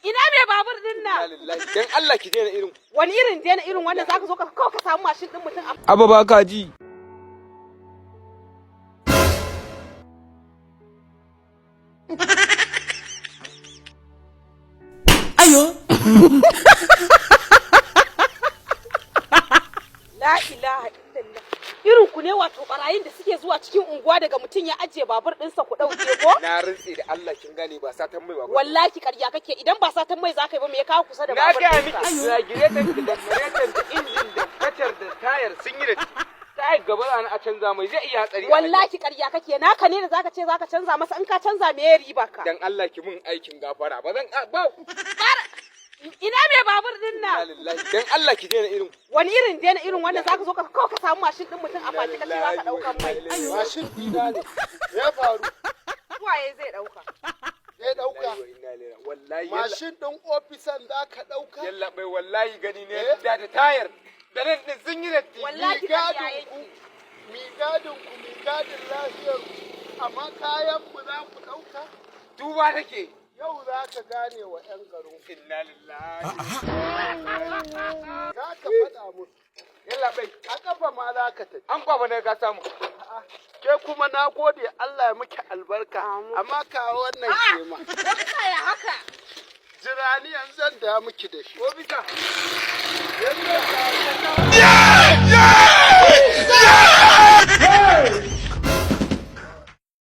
Ina mai babur din nan? Dan Allah ki daina irin Wani irin daina irin wannan? Zaka zo ka kawai ka samu mashin din mutum a Abba, ba ka ji. Ayo. La ilaha illallah. Irin ku ne wato barayin da suke zuwa cikin unguwa, daga mutum ya ajiye babur ɗinsa ku ɗauke ko? Na rantse da Allah, kin gane, ba satan mai ba. Wallahi ƙarya kake. Idan ba satan mai zaka yi ba, me ya kawo kusa da Na babur gaya ɗinka? miki, radiator da generator da injin da kacar da tayar sun yi da tayar gaba za a canza mai, zai iya hatsari a hanya. Wallahi ƙarya kake. Naka ne da zaka ce zaka canza masa? In ka canza, me ya riba ka? Dan Allah ki mun aikin gafara, ba zan ba. Ina mai babur din nan? Dan Allah ki daina irin Wani irin daina irin wannan? Zaka zo ka kawai ka samu mashin din mutum a fati ka ce zaka ɗaukan mai? Mashin ɗina ne. Me ya faru? Waye zai ɗauka? Zai ɗauka. Wallahi. Mashin ɗin ofisan za ka ɗauka? Yalla bai, wallahi gani ne Eh? da tayar da nan din sun yi datti. Wallahi Mi ƙarya gadin yake. ku, mi gadin ku, mi gadin lafiyar ku, amma kayan mu za ku ɗauka? Duba take. Yau za ka gane wa 'yan garin ku. Inna lillahi. Za ka faɗa musu. Yalla bai. A ƙafa ma za ka tafi. An kwaba ne ka samu. Ke kuma na gode, Allah ya miki albarka, amma kawo wannan ke ma. Ofisa, ya haka? Jirani, yanzu zan da miki da shi. Ofisa. Yanzu zan dawo.